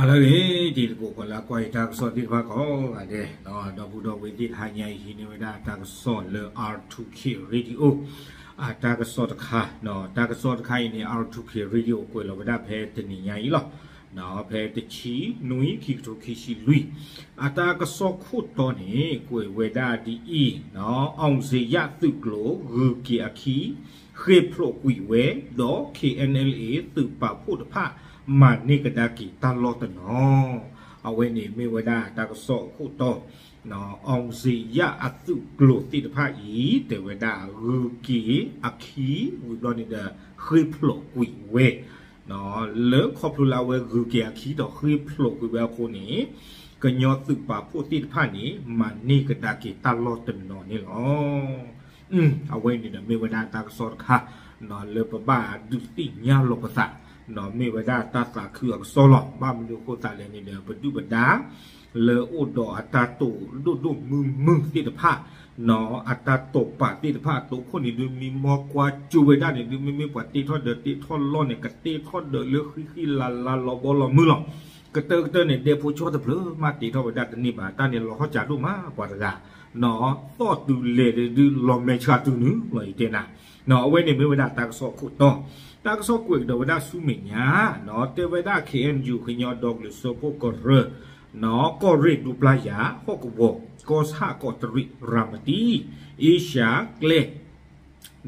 ဟါလၢအဂ့ၤ တံၤသကိး ပှၤလၢအကွၢ်ယတၢ်ကစီၣ်သ့ၣ်တဖၣ်ကိးဂၤဒဲး, ဒီပုၢ်ဒီဝဲၢ်သ့ၣ်တဟါညါအံၤ ဟံးန့ၢ်ဝဲဒၣ်တၢ်ကစီၣ်လၢ R two K Radio အတၢ်ကစီၣ်တခါ, တၢ်ကစီၣ်တခါအံၤန့ၣ် R two K Radio ကွဲးလီၤဝဲဒၣ်ဖဲတနံၤညါအံၤလီၤ. ဖဲတဆံနွံ ခံကထိခံဆံလွံၢ် အတၢ်ကစီၣ်ခိၣ်တီန့ၣ် ကွဲးဝဲဒၣ်ဒ်အံၤ, အောင်ဇေယျသုးကျိၤ ဂုၤက့ၤအခံ ဃ့ၢ်ဖျိးကွံာ်ဝဲ, ဒီး K N L A သုးပာ်ဖှိၣ်တဖၣ် မၤန့ၢ်ကဒါက့ၤတၢ်လီၢ်တနီၤ, အဝဲန့ၣ်မ့ၢ်ဝဲဒၣ်တၢ်ကစီၣ်အခိၣ်တီ, အောင်ဇေယျအသုးကျိၤသ့ၣ်တဖၣ်အံၤ တဲဝဲဒၣ်ဂုၤက့ၤအခံ ဝံၤဘျီန့ၣ်ဒီး ဃ့ၢ်ဖျိးကွံာ်ဝဲ လၢခီဖျိလၢအဝဲဂုၤက့ၤအခံဒီးဃ့ၢ်ဖျိးကွံာ်ဝဲအဃိန့ၣ်, ကညီသုးပာ်ဖှိၣ်သ့ၣ်တဖၣ်န့ၣ် မၤန့ၢ်ကဒါက့ၤတၢ်လီၢ်တနီၤန့ၣ်လီၤ. အဝဲန့ၣ်ဒီးမ့ၢ်ဝဲဒၣ်တၢ်ကစီၣ်တခါ လၢပဘၣ်ဒုးသ့ၣ်ညါလီၤပသး, မ့ၢ်ဝဲဒၣ်တၢ်သးခုအကစီၣ်လီၤ. ဘၣ်မနုၤအဃိသတးလဲၣ်န့ၣ်ဒီး ပဒုၣ်ပဒါ လၢအိၣ်ဒီးအတၢ်တိာ်ဒိၣ်ဒိၣ်မုၢ်မုၢ်သ့ၣ်တဖၣ်, အတၢ်တိာ်ပာ်သ့ၣ်တဖၣ်အသိးခိၣ်န့ၣ်ဒုး မံမီၢ်ကွၢ်ကၠိဝဲဒၣ်န့ၣ်ဒုး မ့မ့ၢ်ပှၤတ့ထီၣ်ဒၢးတ့ထီၣ်လီၢ်န့ၣ် ကတ့ထီၣ်ဒၢးလၢဃံဃံလၤလၤလီၤဘီလီၤမုၢ်လီၤ. ကတၢၢ်ကတၢၢ်န့ၣ် ဒဲဖိဆီတဖျၢၣ်မးတ့ထီၣ်ဝဲဒၣ်တန့ၢ်ဘၣ်, တၢ်န့ၣ်လီၤဟီၣ်စၢဒိၣ်မးပှၤတဂၤ, သီၣ်တုၤလဲၤဒုးလီၤမဲာ်ဆှးတုၤနုာ်လီၤ ယတဲနၤ, အဝဲန့ၣ်မ့ၢ်ဝဲဒၣ်တၢ်ကစီၣ်ခိၣ်တီ, တၢ်ကစီၣ်ကွဲးကဒီးဝဲဒၣ်ဆူမဲာ်ညါ, တဲဝဲဒၣ် K N U ကညီဒီကလုာ်စၢဖှိၣ်ကရၢ, ကီၢ်ရ့ၣ်ဒူပျၢ်ယၤ ဟီၣ်ကဝီၤ ကီၢ်ဆၣ်ကီးတရံး ရၤမတံ အ့ရှၢၣ်ကျဲ ဒီး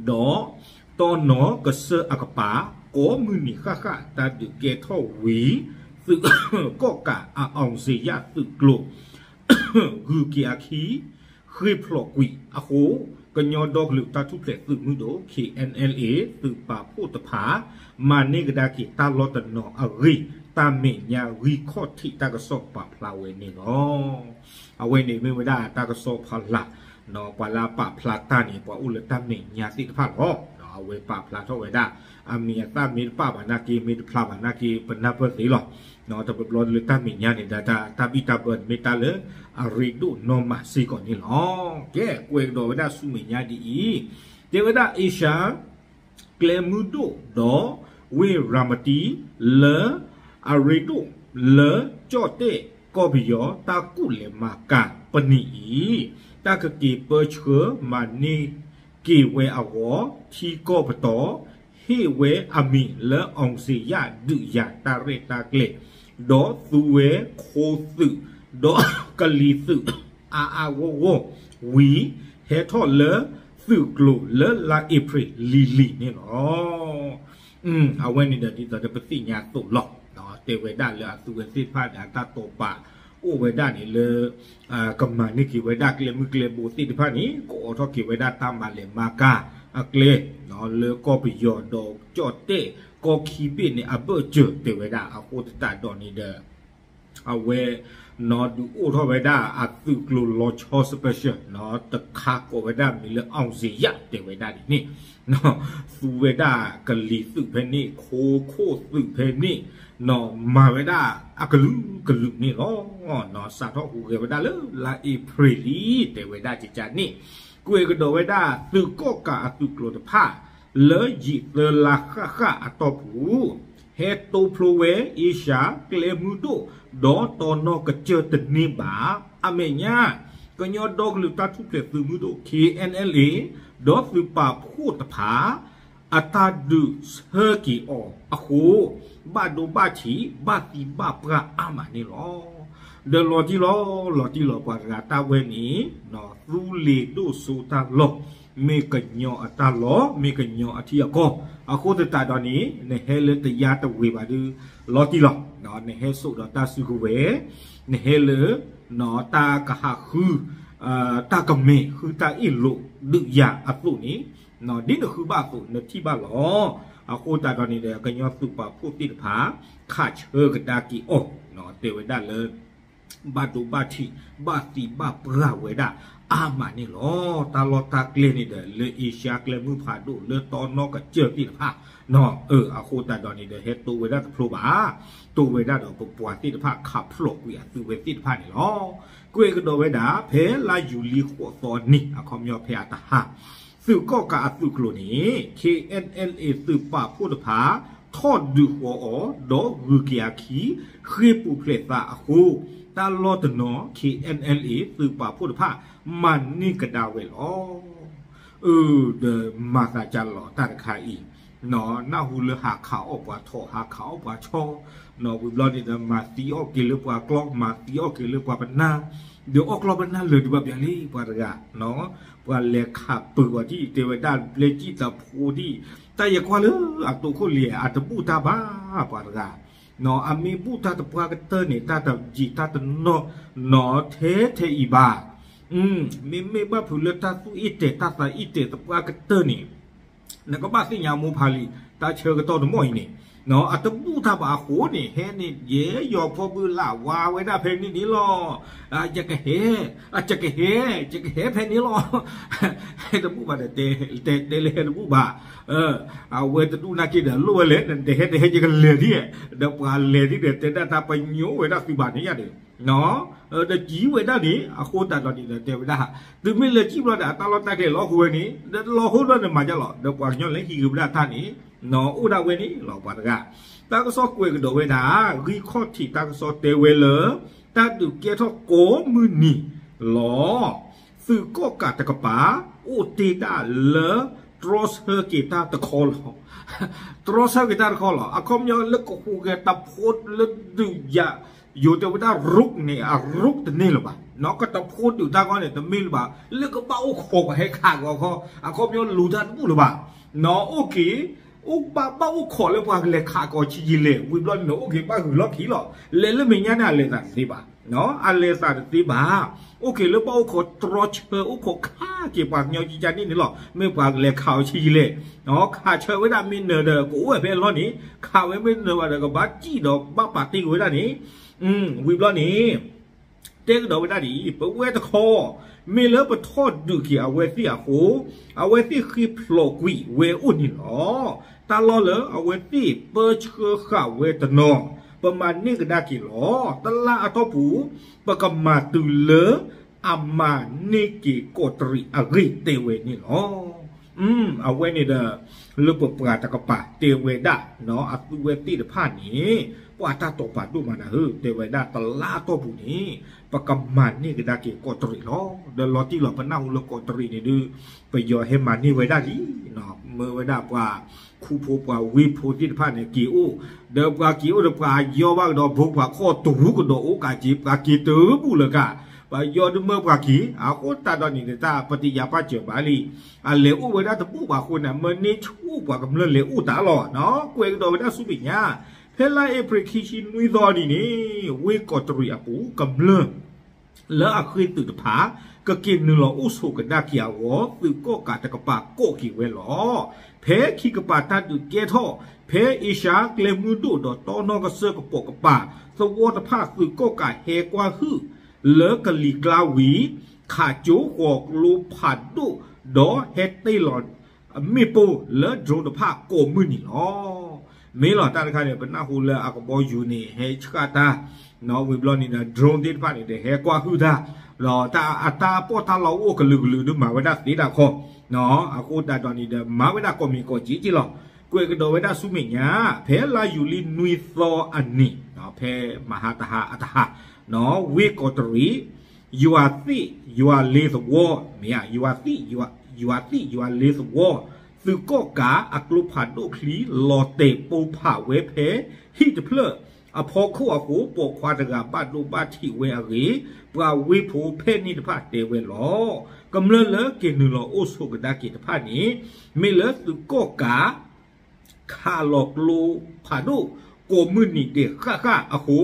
တီနီၢ်ကစၢၢ်အကပၤ ကိးမုၢ်နံၤဃၣ်ဃၣ် တၢ်ဒုးကဲထီၣ်ဝံၤ သုးကီၣ်ကးအ အောင်ဇေယျ သုးကျိၤ ဂုၤက့ၤအခံ ဃ့ၢ်ဖျိးကွံာ်အဃိ, ကညီဒီကလုာ်တၢ်ထူၣ်ဖျဲးသုးမုၢ်ဒိၣ် K N L A သုးပာ်ဖှိၣ်တဖၣ် မၤန့ၢ်ကဒါက့ၤတၢ်လီၢ်တနီၤအဂ့ၢ် တၢ်မဲာ်ညါဂံၢ်ခီၣ်ထံးတၢ်ကစီၣ်ပာ်ဖျါဝဲန့ၣ်လီၤ. အဝဲန့ၣ်မ့ၢ်ဝဲဒၣ်တၢ်ကစီၣ်ဖီလာ်, ပှၤလၢအပာ်ဖျါတၢ်န့ၣ် ပှၤအိၣ်လၢတၢ်မဲာ်ညါသ့ၣ်တဖၣ်လီၤ. အဝဲပာ်ဖျါထီၣ်ဝဲဒၣ် အမံၤအသၣ်မ့ၢ်တပာ်ဘၣ်နာ်က့ မ့ၢ်တဖျါဘၣ်နာ်က့ ပနၢ်ပၢၢ်သ့လီၤ. တဘျီဘျီလၢတၢ်မဲာ်ညါန့ၣ်ဒီး တၢ်ဘံၣ်တၢ်ဘၢန့ၣ် မ့ၢ်တၢ်လၢအရ့ဒိၣ်နီၢ်မးစ့ၢ်ကီးန့ၣ်လီၤ. ကဲ ကွဲးကဒီးဝဲဒၣ်ဆူမဲာ်ညါဒ်အံၤ, တဲဝဲဒၣ် အ့ရှၢၣ် ကျဲမုၢ်ဒိၣ် ဒီးဝ့ၢ်ရၤမတံ လၢ အရ့ဒိၣ်လၢကၠီၣ်တဲၣ်ကီၢ်ပယီၤ တၢ်ကူၣ်လဲၤမၤကၤပနံာ်အံၤ, တၢ်ကက့ၤပၢဆှၢမၤန့ၢ်က့ၤဝဲအဂီၢ် ထံကီၢ်ပတီၢ် ဟ့ၣ်ဝဲအမံၤလၢ အောင်ဇေယျ ဒုးယၤတၢ်ရဲၣ်တၢ်ကျဲၤ, ဒီးသူဝဲခိသုး ဒီးကလံၤသုး အါအါဂီၢ်ဂီၢ်ဝံၤ ဟဲထီၣ်လၢသုးကျိၤလၢလါအ့ဖြ့ၣ်လံၤလံၤန့ၣ်လီၤ. အဝဲန့ၣ်ဒီးဒ်သိးဒီးပသ့ၣ်ညါအသိးလီၤ. တဲဝဲဒၣ်လၢအသူဝဲသ့ၣ်တဖၣ်ဒီးအတၢ်တိာ်ပာ်အိၣ်ဝဲဒၣ်န့ၣ်လၢ ကမၤန့ၢ်က့ၤဝဲဒၣ်ကျဲမုၢ်ကျဲဘိသ့ၣ်တဖၣ်န့ၣ် ကအိးထီၣ်က့ၤဝဲဒၣ်တၢ်မၤလဲၤမၤကၤအကျဲ လၢကီၢ်ပယီၤဒီးကၠီၣ်တဲၣ်ကီၢ်ခံဘ့ၣ်န့ၣ် အဘၢၣ်စၢၤတဲဝဲဒၣ်အဃိသတးဒီးန့ၣ်ဒီး အဝဲ နီၢ်ဒုးအိၣ်ထီၣ်ဝဲဒၣ်အသုးကျိၤလီၤဆီ special တခါကိးဝဲဒၣ်မံၤလၢ အောင်ဇေယျ တဲဝဲဒၣ်ဒ်န့ၣ် သူဝဲဒၣ်ကလံၤသုးဖဲန့ၣ် ခိခိၣ်သုးဖဲန့ၣ် နီၢ်မၤဝဲဒၣ်အကလုာ်ကလုာ်န့ၣ်လီၤ. နီၢ်စးထီၣ်ဟူးဂဲၤဝဲဒၣ်လၢလါအ့ဖြ့ၣ်လံ တဲဝဲဒၣ်ကကန့ၣ် ကွဲးကဒီးဝဲဒၣ်သုးကီၣ်ကးအသုးကျိၤတဖၣ် လၢယံာ်သၢလါဃၣ်ဃၣ်အတီၢ်ပူၤ ဟဲတိဖျိဝဲအ့ရှၢၣ်ကျဲမုၢ်ဒိၣ် ဒီးတီနီၢ်ကစၢၢ်တန့ၢ်ဘၣ် အမဲာ်ညါ ကညီဒီကလုာ်တၢ်ထူၣ်ဖျဲးသုးမုၢ်ဒိၣ် K N L A ဒီးသုးပာ်ဖှိၣ်တဖၣ် အတၢ်ဒုးဆၢက့ၤအီၤအဃိ ဘၣ်ဒိဘၣ်ထံးဘၣ်သံဘၣ်ပှၢ်အါမးန့ၣ်လီၤ. ဒီးလီၤတံၢ်လီၤ လီၤတံၢ်လီၤပှၤတဂၤတၢ်ဝဲန့ၣ် သူလ့ၤဒိၣ်စိတၢ်လီၢ် မ့ၢ်ကညီအတၢ်လီၢ် မ့ၢ်ကညီအထံအကီၢ် အဃိသတးဒီးန့ၣ် နဟဲလၢတယါတဝ့ၤဘၣ်ဒီး လီၤတံၢ်လီၤ နဟဲစိာ်ဒီးတၢ်စုကဝဲၤ နဟဲလၢ တၢ်ကဟးဃု တၢ်ကမ့ၢ်ဃုတၢ်အ့ၣ်လိာ်ဒုးယၤအသိးန့ၣ် ဒ်နဃုဘၣ်အသိး နထံၣ်ဘၣ်လီၤ. အဃိသတးဒီးန့ၣ်ဒီး ကညီသုးပာ်ဖှိၣ်သ့ၣ်တဖၣ် ခးဆၢကဒါက့ၤအီၤ တဲဝဲဒၣ်လၢ ဘၣ်ဒိဘၣ်ထံး ဘၣ်သံဘၣ်ပှၢ်ဝဲဒၣ်အါမးန့ၣ်လီၤ. တၢ်လီၢ်တၢ်ကျဲန့ၣ်ဒီး လၢအ့ရှါကျဲမုၢ်ဖးဒိၣ် လၢတီနီၢ်ကစၢၢ်သ့ၣ်တဖၣ် အဃိသတးဒီးန့ၣ်ဒီး ဟဲတိဝဲဒၣ်တဖျိဘၣ်, တိဝဲဒၣ်ဒီးပပှၤသ့ၣ်တဖၣ် ခးဖျိးကွံာ်အသုးဝဲသ့ၣ်တဖၣ်န့ၣ်လီၤ. ကွဲးကဒီးဝဲဒၣ် ဖဲလါယူၤလံဃိးသီနံၤ အခီပညီဖဲအတဟါ သုးကီၣ်ကးအသုးကျိၤန့ၣ် K N L A သုးပာ်ဖှိၣ်တဖၣ် ထီ ထီၣ်ဒုးဃီၤအီၤ ဒီးဂုၤက့ၤအခံ ဃ့ၢ်ပူၤဖျဲးသးအဃိ တၢ်လီၢ်တနီၤ ခ့ၣ်အဲၣ်အဲၣ်အ့ သုးပာ်ဖှိၣ်တဖၣ် မၤန့ၢ်ကဒါဝဲလီၤ. အၢ ဒီးမၤသးကၢ်လီၤတၢ်တခါအံၤ နၢ်ဟူလၢဟးခးအီၣ်ပှၤထိး ဟးခးအီၣ်ပှၤဆီ ဝံၤဘျီန့ၣ်ဒီး မၤသံအီၣ်က့ၤလၢပှၤကျီ မၤသံအီၣ်က့ၤလၢပှၤပနၢ် ဒီးအီၣ်ကျီပနၢ်လၢာ်ဒံးဘၣ်ပျၢ်လံ ပှၤတဂၤ ပှၤလဲၤခးပၢၤအီၤဒံး တဲဝဲဒၣ် ဘျဲၣ်ကံၣ်တဖိဒံး တၢ်ယကွၢ်လၢအတိာ်ခိၣ်လံ အတဘူၣ်တၢ်ဘၣ် ပှၤတဂၤ အမ့ၢ်ဘူၣ်တၢ်တပှၢ်ကတၢၢ်န့ၣ် တၢ်တယံာ်တၢ်တနီၢ်နီၤထဲထဲအံၤဘၣ်. မ့မ့ၢ်ဘၣ်ဖုးလၢတၢ်သူၣ်အ့ၣ်တဲာ်တၢ်သးအ့ၣ်တဲာ်တပှၢ်ကတၢၢ်န့ၣ် နကဘၣ်သ့ၣ်ညါမိၢ်ဖးလံ တၢ်ဆၢကတီၢ်တမီၢ်အံၤန့ၣ် အတဘူၣ်တၢ်ဘၣ်အဃိန့ၣ် ဟဲန့ၣ် ယဲယီၤဖီဘုလၢ ဝါဝဲဒၣ်ဖဲန့ၣ်န့ၣ်လီၤ. ယကဟဲ ယကဟဲ ယကဟဲဖဲန့ၣ်လီၤ. ဟဲတဘူၣ်ဘၣ်ဒီး တဲလၢဟဲတဘူၣ်ဘၣ်. အဝဲတဒူၣ်နာ်က့ဒီး လိၣ်ဝဲလဲၣ် နတဟဲတဟဲယကလဲၤဒ် ဒီးပှၤလဲၤဒ်ဒီး တဲဒၣ်တၢ်ပညိၣ်ဝဲဒၣ်သုဘၣ်န့ၣ်ယါဒီး ဒီးကံဝဲဒၣ်န့ၣ် အဃိသတးဒီးန့ၣ်ဒီး တဲဝဲဒၣ် တုၤမ့ၢ်လဲၤကံဘျီဒီး အတၢ်လီၢ်တၢ်ကျဲလီၤဟိဝဲန့ၣ် ဒီးလီၤဟိဒီးန့ၣ်မၤဒ်လဲၣ် ဒီးပှၤကညီလဲၤဟံးက့ၤဝဲဒၣ်တၢ်န့ၣ် အိၣ်ဒၣ်ဝဲန့ၣ်လီၤ ပှၤတဂၤ. တၢ်ကစီၣ်ကွဲးကဒီးဝဲဒၣ် ဂံၢ်ခီၣ်ထံးတၢ်ကစီၣ်တဲဝဲလၢ တၢ်ဒုးကဲထီၣ်ကိးမုၢ်နံၤလီၤ. သုးကီၣ်ကးတကပၤ အိၣ်တ့ၢ်ဒၣ်လၢ တြီဆၢက့ၤတၢ်တခီလီၤ. တြီဆၢက့ၤတၢ်တခီလီၤ. အခီပညီလၢကဟူးဂဲၤတဖိလၢဒုးယၤ ယိၤတဲဝဲဒၣ် ရုပ် န့ၣ် အရုပ် တန့ၢ်လၢၤဘၣ်. ကတဖိဒုးတၢ်ဂီၢ်န့ၣ် တမ့ၢ်လၢၤဘၣ်. လၢကဘၣ်အိၣ်ခိးပှၤဟဲခးကီးခီ အခီပညီလူၤတၢ်တဘူၣ်လၢၤဘၣ်. အိၣ်က့ၤ အိၣ်ဘၣ်ဘၣ်အိၣ်ခိးလၢပှၤကလဲၤခးကီးဆံးယံာ်လဲၣ် ဝံၤဘျီန့ၣ် အိၣ်က့ၤဘၣ်ဂုာ်လီၢ်ခံလီၤ. လဲၤလၢမဲာ်ညါန့ၣ် အလဲၤသးတသ့ဘၣ်. အလဲၤသးတသ့ဘၣ်. အိၣ်က့ၤလၢဘၣ်အိၣ်ခိးတြီဆၢ အိၣ်ခိးခးက့ၤပှၤကညီကကန့ၣ်န့ၣ်လီၤ. မ့ၢ်ပှၤကလဲၤခးအီၤဆံးယံာ်လဲၣ် ခးဆၢဝဲဒၣ်မ့ၢ်နၢၤဒီး ကအိၣ်ဝဲဖဲအလီၢ်န့ၣ် ခးဝဲမ့ၢ်နၢၤဘၣ်ဒီး ကဘၣ်စံၣ်ဒီးဘၣ်ပာ်တ့ၢ်က့ၤဝဲဒၣ်န့ၣ် ဝံၤဘျီန့ၣ် တဲကဒီးဝဲဒၣ်ဒ်အံၤ ပဝဲတခီ မ့ၢ်လၢပထီၣ်ဒုးက့ၤအဝဲသ့ၣ်အဃိ အဝဲသ့ၣ်ဃ့ဖျိးကွံာ်ဝဲအိၣ်န့ၣ်လီၤ. တၢ်လီၢ်လၢအဝဲသ့ၣ်ပၢဆှၢဃာ်ဝဲတနီၤ ပမၤန့ၢ်ကဒါက့ၤလီၤ. တလါအတီၢ်ပူၤ ပကမၤတုၤလၢအမၤန့ၢ်က့ၤကီးတရံးအဂ့ၢ်တဲဝဲန့ၣ်လီၤ. အဝဲန့ၣ်ဒီး လၢပပှၤတကပၤတဲဝဲဒၣ် အသုဝဲသ့ၣ်တဖၣ်န့ၣ် ပှၤတၢ်တိာ်ပာ်ဒိၣ်မးနၤဧၢ တဲဝဲဒၣ်တလါအတီၢ်ပူၤန့ၣ် ပကမၤန့ၢ်ကဒါက့ၤကီးတရံးလီၤ. ဒီးလီၤတံၢ်လီၤ ပနၢ်ဟူလၢကီးတရံးန့ၣ်ဒုး ပယီၤဟဲမၤန့ၢ်ဝဲဒၣ်လံ မၢဝဲဒၣ်ပှၤခူဖိပှၤဝ့ၢ်ဖိသ့ၣ်တဖၣ်န့ၣ် က့ၤအိၣ် ဒီးပှၤက့ၤအိၣ်ဒီးပှၤယီဘၣ်ကဒီး ဘိပှၤခီၣ်တရူးကဒီးအိၣ်ကးက့ၤ ပှၤက့ၤတဘူၣ်လၢၤကး ပှၤယီဒုးမၢပှၤက့ၤ အဃိသတးဒီးန့ၣ် တၢ်ပတယၤပာ်စၢၤဘၣ်လံ အလဲၤအိၣ်ဝဲဒၣ်တဘူၣ်ဘၣ်အဃိန့ၣ် မၢန့ၢ်ဆူၣ်ပှၤကမျၢၢ်လဲၤအိၣ်တၢ်လီၤ ကွဲးကဒီးဝဲဒၣ်ဆူမဲာ်ညါ ဖဲလါအ့ဖြ့ၣ်ခံဆံနွံသီနံၤန့ၣ် ဝ့ၢ်ကီးတရံးအပူၤ ကမျၢၢ် လၢအဃ့ၢ်သုးတဖၣ် ကက့ၤနုာ်လီၤအိၣ်ဆိးကဒါက့ၤအဂီၢ် သုးကီၣ်ကးတကပၤကိးက့ၤဝဲလီၤ. ဖဲခံကပၤတၢ်ဒုးကဲထီၣ် ဖဲအ့ရှါကျဲမုၢ်ဒိၣ်ဒီးတီနီၢ်ကစၢၢ်ကပိာ်ကပၤ သဝီတဖၣ်သုးကီၣ်ကးဟဲကွၢ်ဟုၣ် လၢကလံၤကျါဝံၤ ခးကၠိဃီၤကျိဖးဒိၣ် ဒီးဟဲတ့ၢ်လီၤ မ့ၣ်ပိၢ်လၢ drone တဖၣ်ကိးမုၢ်နံၤလီၤ. မ့ၢ်လီၤတၢ်တခါန့ၣ် ပနၢ်ဟူလၢအကဘီယူၤန့ၣ် ဟဲဆှၣ်တၢ် ဝံၤဘျီန့ၣ်ဒီး drone သ့ၣ်တဖၣ်န့ၣ်ဒီး ဟဲကွၢ်ဟုၣ်တၢ် ဒီးအတၢ်ပီၣ်တၢ်လီၢ်အိၣ်ကလုာ်ကလုာ်ဒုးမၤဝဲဒၣ်သ့တၢ်ခီ အဃိသတးဒီးန့ၣ်ဒီး မၤဝဲဒၣ်ကိးမံၤကိးက့က့လီၤ. ကွဲးကဒီးဝဲဒၣ်ဆူမဲာ်ညါ ဖဲလါယူၤလံနွံသီအနံၤ ဖဲမဟါတဟါအတဟါ ဝ့ၢ်ကီးတရံး ယွၤသံၣ်ယွၤလ့သဝီ မ့ၢ်ဧါ ယွၤသံၣ်ယွၤလ့သဝီ သုးကီၣ်ကးအကျိဖးဒိၣ်ချံလီၤတဲာ်ပိၢ်ဖးဝဲဖဲဟံၣ်တဖျၢၣ်အဖီခိၣ်အဃိ ပိာ်ခွါတဂၤဘၣ်ဒိဘၣ်ထံးဝဲအဂ့ၢ် ပှၤဝ့ၢ်ဖိဖဲန့ၣ်တဖၣ်တဲဝဲလီၤ. ကမျၢၢ်လၢက့ၤနုာ်လီၤအိၣ်ဆိးကဒါက့ၤတဖၣ်န့ၣ် မ့ၢ်လၢသုးကီၣ်ကး ခးလီၤကျိဖးဒိၣ် ကိးမုၢ်နံၤဒဲးဃၣ်ဃၣ်အဃိ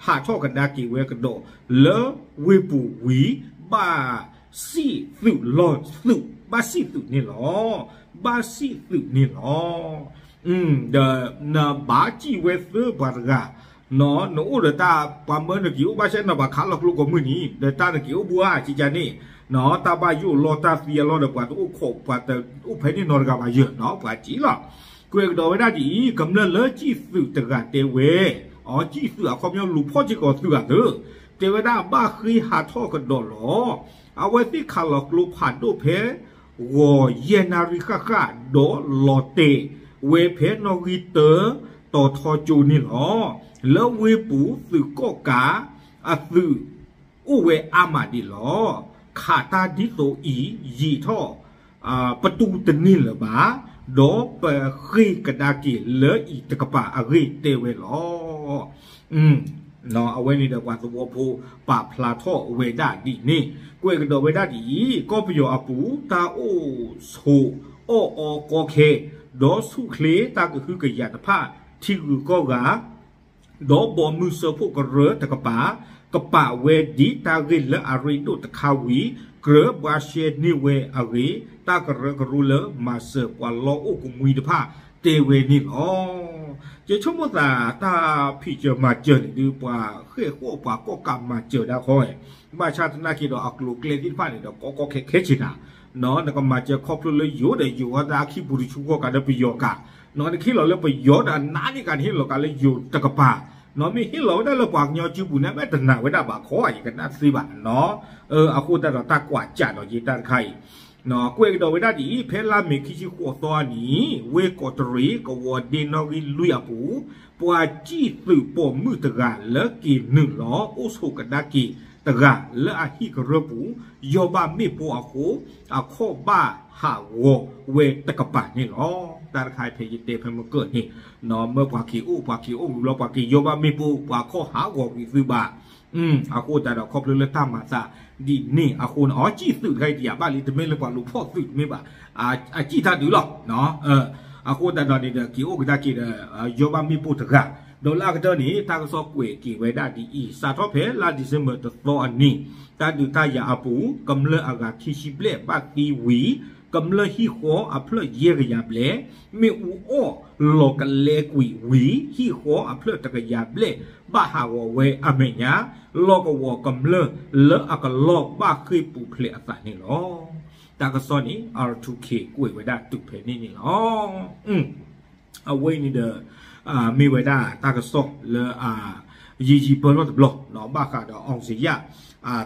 ဟးထီၣ်ကဒါက့ၤဝဲကဒီးလၢဝ့ၢ်ပူၤဝံၤ ဘၣ်စံၣ်သုးလီၤသုး ဘၣ်စံၣ်သုးန့ၣ်လီၤ. ဘၣ်စံၣ်သုးန့ၣ်လီၤ. ဒီးနဘၣ်စံၣ်ဝဲသၢပှၤတဂၤ နအိၣ်ဒီးတၢ်ပှၤမၢနက့ၤအိၣ်ဘၣ်ဆၣ်နဘၣ်ခးလီၤကျိကိးမုၢ်နံၤ ဒီးတၢ်နက့ၤအိၣ်ဘှါ ကကန့ၣ် တၢ်ဘၣ်ယိၣ်လီၤတၢ်သံအလီၢ်ဒီးပှၤတအိၣ်ခိး ပှၤတအိၣ်ဖဲန့ၣ်နီတဂၤဘၣ်ယၢၤ ပှၤစံၣ်လီၤ. ကွဲးကဒီးဝဲဒၣ်ဒ်အံၤ ကမျၢၢ်လၢစံၣ်သုးတဂၤတဲဝဲ အီ စံၣ်သုးအခီပညီလူၤဖီၣ်စ့ၢ်ကီးသုးအသၢ တဲဝဲဒၣ်ဘၣ်ဃ့ဟးထီၣ်ကဒီးလီၤ. အဝဲသ့ၣ်ခးလီၤကျိဖးဒိၣ်ဖဲ ဂီၤယဲၢ်နၣ်ရံၣ်ဃၣ်ဃၣ် ဒီးလီၤတဲာ်ဝဲဖဲနီၣ်ဂံၢ်တၢ တီၤထီကၠိန့ၣ်လီၤ. လၢဝ့ၢ်ပူၤသုးကီၣ်ကးအသုးအိၣ်ဝဲအါမးဒံးလီၤ. ခးတၢ်ဒ်သိးအံၤ ယံာ်ထီၣ် ပတူၢ်တန့ၢ်လၢၤဘၣ်, ဒီးပဃ့ၢ်ကဒါက့ၤလၢအံၤတကပၤအဂ့ၢ်တဲဝဲလီၤ. အဝဲန့ၣ်ဒီးပှၤသဝီဖိပာ်ဖျါထီၣ်ဝဲဒၣ်ဒ်န့ၣ်, ကွဲးကဒီးဝဲဒၣ်ဒ်အံၤ, ကီၢ်ပယီၤအပူၤ တၢ်အိၣ်ဆိးအီၣ်အီကီခဲ ဒီးဆူၣ်ချ့တၢ်ကဟုကယာ်တဖၣ် ထံဂုၤကီၢ်ဂၤ ဒီးဘီမုၢ်စၢဖှိၣ်ကရၢတကပၤ ကပာ်ဝဲဒ်တၢ်ဂ့ၢ်လၢအရ့ဒိၣ်တခါဝံၤ ကြၢးဘှါရှဲန့ၢ်ဝဲအဂ့ၢ် တၢ်ကရၢကရိလၢမၤစၢၤပှၤလီၢ်အိၣ်ကမှံတဖၣ်တဲဝဲန့ၣ်လီၤ. ယဆိကမိၣ်သးတၢ်ဖံးစၢၤမၤစၢၤန့ၣ်ဒုး ပှၤဃ့ၢ်ဃီၣ်ပှၤကီၢ်ကးမၤစၢၤဒၣ်ဃီ, ဘၣ်ဆၣ်သနာ်က့ဒီးအကျိၤအကျဲသ့ၣ်တဖၣ်န့ၣ်ဒီး ကီကီခဲခဲဆ့နၤ နကမၤစၢၤခီဖျိလၢယိၤဒီးယိၤအီၤတၢ်အခံပူၤတဆူဃီကးဒီးပယီၤကး, နကဟ့ၣ်လီၤလၢပယီၤဒီးအနးန့ၣ်ကးနဟ့ၣ်လီၤကးလၢယိၤတကပၤ, မ့ၢ်ဟ့ၣ်လီၤဝဲဒၣ်လၢပှၤကညီစုပူၤန့ၣ် မ့ၢ်တနာ်ဝဲဒၣ်ဘၣ်ခီ ယကနၣ်သ့ဘၣ်နီၤ. အဃိသတးဒီးတၢ်ကွၢ်ကၢ်ဒီးယတၢ်တခါအံၤ ကွဲးကဒီးဝဲဒၣ်ဒ်အံၤ, ဖဲလါမ့ၤခံဆံဃိးသီအနံၤ ဝ့ၢ်ကီးတရံး ကဝီၤဒ့နီၣ်ဂံၢ်လွံၢ်အပူၤ ပှၤစံၣ်သုးပိာ်မုၣ်တဂၤလၢက့ၤနုာ်လီၤအိၣ်ဆိးကဒါက့ၤတဂၤလၢအဟံၣ်ကရၢပူၤ ယီၢ်ဘၣ်မ့ၣ်ပိၢ်အဃိ အခီၣ်ဘၣ်ဟးဂီၤဝဲတကပၤန့ၣ်လီၤ. တၢ်တခါအံၤဖဲယတဲဖဲမုၢ်ကၢၢ်န့ၣ် မၢပှၤက့ၤအိၣ် ပှၤက့ၤအိၣ်ဝံၤလီၤ ပှၤက့ၤယီၢ်ဘၣ်မ့ၣ်ပိၢ် ပှၤခီၣ်ဟးဂီၤကွံာ်သုဘၣ် အဃိသတးဒီးခီဖျိလၢတၢ်မၤသးဒ်န့ၣ်အဃိန့ၣ် အီစံၣ်သုးတခါအံၤတယာ်ဘၣ်လံ တမ့ၢ်လၢပှၤလူၤဖီၣ်သုးတမ့ၢ်ဘၣ် အစံၣ်တၢ်ဒုးလီၤ. အဃိသတးဒီးန့ၣ်ဒီး က့ၤအိၣ်ကဒါက့ၤဒီး ယီၢ်ဘၣ်မ့ၣ်ပိၢ်တဂၤ ဒီးလၢအကတၢၢ်န့ၣ် တၢ်ကစီၣ်ကွဲးက့ၤဝဲဒၣ်ဒ်အံၤ စးထီၣ်ဖဲလါ December တသီအနံၤ တၢ်ဒုးတၢ်ယၤအပူၤ ကမျၢၢ်အဂၤခံဆံဘျဲၣ်ဘၣ်သံဝံၤ ကမျၢၢ်ဟံၣ်ဃီအဖျၢၣ်ယဲၢ်ကယၤဘျဲၣ် မ့ၣ်အူအီၣ်လီၤကလဲကွံာ်ဝံၤ ဟံၣ်ဃီအဖျၢၣ်တကယၤဘျဲၣ် ဘၣ်ဟးဂီၤဝဲအမဲာ်ညါ လီၢ်ကဝီၤကမျၢၢ်လၢအကလီၢ်ဘၣ်ဃ့ၢ်ပူၤဖျဲးအသးန့ၣ်လီၤ. တၢ်ကစီၣ်န့ၣ် R two K ကွဲးဝဲဒၣ်တုၤဖဲန့ၣ်န့ၣ်လီၤ. အဝဲအံၤန့ၣ်ဒီး မ့ၢ်ဝဲဒၣ်တၢ်ကစီၣ်လၢ ယံာ်ယံာ်ပၢလီၢ်တဘျီ ဘၣ်ဃးဒီး အောင်ဇေယျ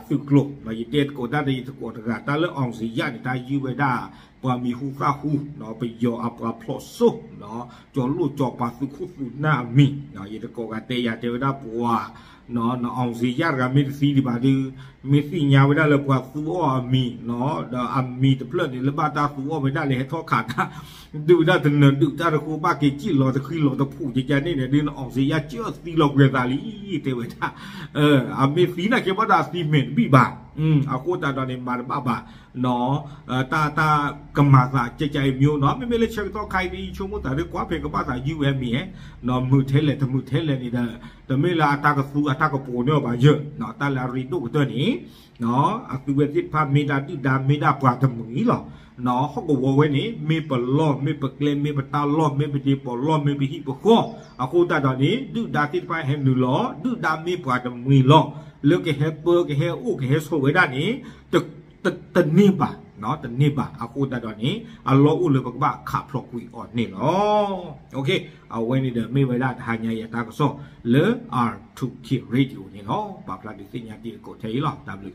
သုးကျိၤ ယတဲသကိးတၢ်ဒီးယသကိးတဂၤ တၢ်လၢ အောင်ဇေယျ န့ၣ် တၢ်ယုၢ်ဝဲဒၣ် ပှၤမံၤဟူသၣ်ဟူ ပယီၤအပှၤဖျိးစိ ကၠီၤလိၣ်ကၠီၤပၤသုးခိၣ်သုးနၢ်အမံၤ ယသကိးဂၤတဲယၤတဲဝဲဒၣ်ပှၤ အောင်ဇေယျ တဂၤမ့ၢ်တသံဒံးဘၣ်ဒီး မ့ၢ်သ့ၣ်ညါဝဲဒၣ်လၢပှၤသူအီၤအမံၤ ဒီးအမံၤတဖျၢၣ်န့ၣ် လၢဘၣ်တၢ်သူအီၤဝဲဒၣ်လၢဟဲထီၣ်ခးတၢ် ဒုးဝဲဒၣ်တနၢၤဒုးတၢ်တဃိ ဘၣ်က့ၤစံၣ်လီၤတဃံလီၤတဖူးကကန့ၣ်န့ၣ် ဒ် အောင်ဇေယျ ကၢသံလီၤကွံာ်အသးလံ တဲဝဲဒၣ် အမ့ၢ်သံနာ်က့ဘၣ်ဒီးအသံမဲာ်တဘံၣ်ဘၣ် အဃိသတးဒီးန့ၣ် မၤတဘၣ်ဘၣ် တၢ် တၢ်ကမၤသးကဲကဲအံၤမ့ၢ်နီၤ မ့မ့ၢ်လၢဆၢကတီၢ်ခါအံၤဒ်အံၤ ဆိကမိၣ်သးဒ်ကွၢ်ဖဲကဘၣ်သးယုၢ်ဝဲအမံၤ မုာ်ထဲလဲၣ်တမုာ်ထဲလဲၣ်န့ၣ်ဒီး တမ့ၢ်လၢအတၢ်ကသူအတၢ်ကပိာ်န့ၢ်အီၤဘၣ်ယၢ် တၢ်လၢအရ့ဒိၣ်ကတၢၢ်န့ၣ် အသုဝဲသ့ၣ်တဖၣ်မ့ၢ်ဒၣ်ဒုၣ်ဒါမ့ၢ်ဒၣ်ပှၤတမှံၤလီၤ ဟီၣ်ကဝီၤဝဲန့ၣ် မ့ၢ်ပလီၢ် မ့ၢ်ပကျဲ မ့ၢ်ပတၢ်လီၢ် မ့ၢ်ပဒ့ပီးလီၢ် မ့ၢ်ပဟံၣ်ပဃီ အဃိသတးဒီးန့ၣ် ဒုၣ်ဒါသ့ၣ်တဖၣ်ဟဲနုာ်လီၤ ဒုၣ်ဒါမ့ၢ်ပှၤတမှံၤလီၤ လၢကဟဲပၢကဟဲအိၣ်ကဟဲဆိးဝဲဒၣ်န့ၣ် တန့ၢ်ဘၣ် တန့ၢ်ဘၣ် အဃိသတးဒီးန့ၣ် အလီၢ်အိၣ်လၢပကဘၣ်ခးဖျိးကွံာ်အီၤန့ၣ်လီၤ. အဝဲန့ၣ်ဒီးမ့ၢ်ဝဲဒၣ်တဟါညါအံၤအတၢ်ကစီၣ်လၢ R two K Radio န့ၣ်လီၤ. ပာ်ဖျါဒုးသ့ၣ်ညါတံၤသကိးထဲအံၤလီၤ. တၢ်ဘျုး